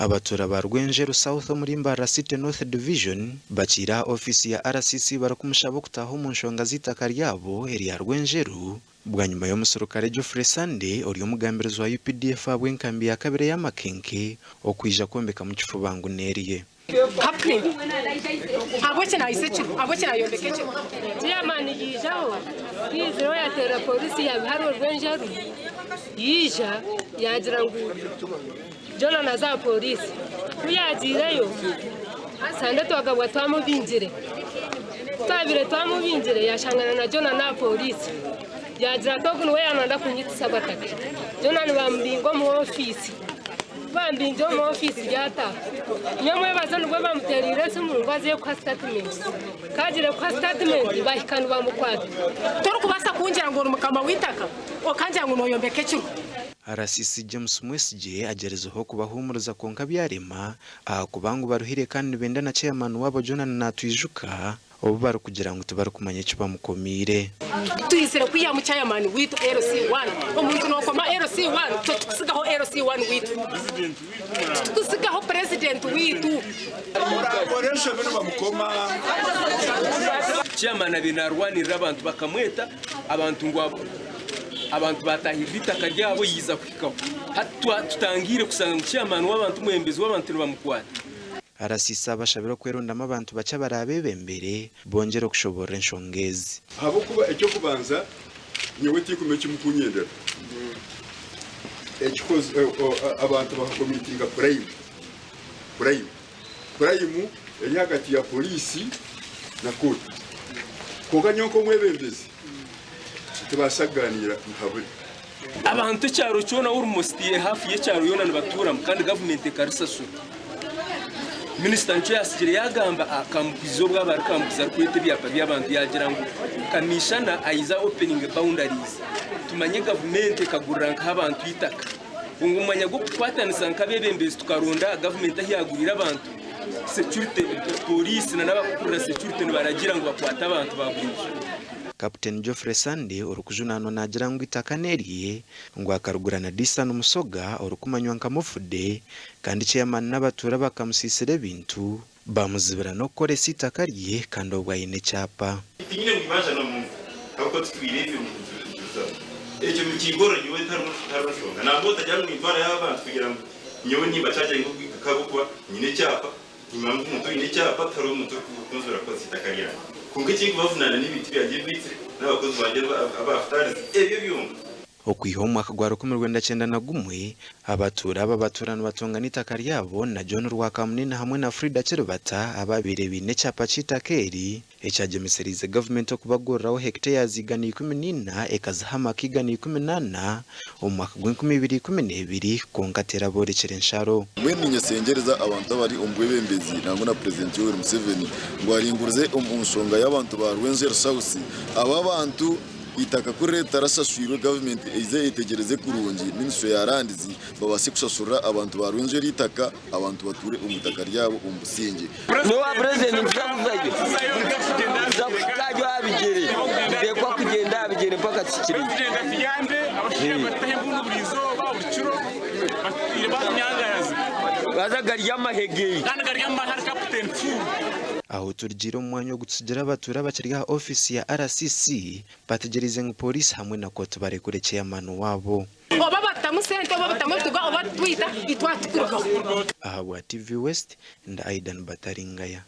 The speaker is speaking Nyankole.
Abatuura ba Rwenjeru South omuri Mbarara City North Division bakiire aha ofiisi ya RCC barikumushaba okutaaha omu nshonga z'eitaka ryabo erya Rwenjeru bwanyima y'omuserukare Geoffrey Sunday ori omugambirizi wa updf ahabw'enkambi ya kabiri eya Makenke okwija kwombekamu kifuba ngu n'erye. Captain, Ahabw'eki naayisa ekiro? Ahabw'eki naayombeka ekiro? Chairman yaijaho, ku yaizireho yaateerera pooriisi yaabiha Rwenjeru, yaija yaagira ngu Jonah naaza aha pooriisi. Ku yaagiireyo, Sande twagabwa twamubingire. Ku twabaire twamubingire, yaashangana na Jonah n'aha pooriisi. Yaagira ati ogu niwe yaaba naayenda kunyitisa abataka. Jonah nibaamubinga omu ofiisi. Ku baamubingire omu ofiisi yaataaha. Nyomwebazo nibwo baamuteereire esimu ngu aze kuha sitatimenti. Ku agiire kuha sitatimenti, baahika nibamukwata. Torikubaasa kungira ngu ori mukama w'eitaka okangira ngu nooyombeka ekiro. RCC James Mwesigye agyerizeho kubahuumuriza kwonka byarema ahakuba ngu baruhire kandi nibenda na chairman waabo Jonan Natwijuka obu barikugira ngu tibarikumanya eki bamukomiire. Twizire kwihamu chairman waitu LC1. Omuntu nokoma LC1 titukusigaho LC1 waitu. Titukusigaho president waitu. Chairman abaire narwanirira abantu bakamweta abantu ngu Abantu baatahirira eitaka ryabo yaiza kuhikaho. Hati tutangiire kushanga ngu chairman w'abantu omwebembezi w'abantu nibamukwata. RCC abashabire okwerondamu abantu bakye abaraabebembere bongyere okushoboorora enshonga ezi. Ahabw'okuba eky'okubanza nyowe tinkumanya eki mukunyendera. Abantu bakakomitinga purayimu, purayimu, purayimu eri ahagati ya poriisi na kooti. Kwonka nyowe nk'omwebembezi Nitubaasa kugaaniira nka buri. Abantu ekyaro kyona almost hafu y'ekyaro yoona nibatuuramu kandi gavumenti ekarisasura. Minisita nikyo yasigire yagamba aha Kamukuzi obu aba ari Kamukuzi arikweta ebyapa by'abantu yagira ngu Kamishana ayize openinge boundaries tumanye gavumenti ekagurira nkaha abantu eitaka. Ngu omu mwanya gw'okukwatanisa nk'abebembezi tukaronda gavumenti ahu yaguriire abantu security, pooriisi na n'abakukurira security nibaragiira ngu bakwate abantu baguriire. Kaputeni Geoffrey Sunday orikujunaanwa naagira ngu eitaka n'erye, ngu akarigura na Disan Musoga orikumanywa nka Mufude kandi chairman n'abatuura bakamusiisira ebintu, bamuzibira n'okukoresa eitaka rye kandi obwo aine ekyapa. Tinyine ngu ibanja n'omuntu ahabw'okuba tutwire ebyo nitubizaho. Ekyo nikingorora nyowe tiharimu tiharimu nshonga. Nangwa otagira ngu nintwarayo abantu kugira ngu nyowe nimbakyagire ngu ahabw'okuba nyine ekyapa. Nimanya ngu omuntu oine ekyapa tihariho omuntu orikunzibira kukozesa eitaka ryangye. Kwonka ekinkubavunaana n'ebintu byangye ebi baitsire n'abakozi bangye aba futarize, ebyo byonka. Okwiha omu mwaka gwa 1991, abatuura aba batuura nibatongana eitaka ryabo na John Rwakamunene hamwe na Frida Kiribata abaabaire baine ekyapa ky'eitaka eri ekyagyemesereize gavumenti okubaguriraho hectares 114 ekaziha amaka 114 omu mwaka gw'enkumi ibiri ikumi n'ebiri kwonka teraboorekire nsharo. Mbwenu ninyesengyereza abantu abari omu bwebembezi nangwa na Purezidenti Yoweri Museveni ngu aringurize omu nshonga y'abantu ba Rwenzori South. Aba abantu eitaka ku ritarashashwirwe gavumenti eize etegyereze kurungi minisitule ya Lands babaase kushashurira abantu ba Rwenzori eitaka. Abantu batuure omu itaka ryabo omu busingye. N'owa purezidenti nituza kuzayo, tuza kuhika aha bigyere, nituteekwa kugyenda aha bigyere mpaka tuhikireyo. Haza gari amahe gaitu. Aho turigiire omu mwanya ogu tutsigira abatuura abakiri aha ofiisi ya RCC bategyereize ngu pooriisi hamwe na kooti barekure ceyamaani waabo. Oba batutamu sente oba batamu ebituga oba tutwita itwe atukurugaho. Ahabwa TV West, ndi Aidan Bataringaya.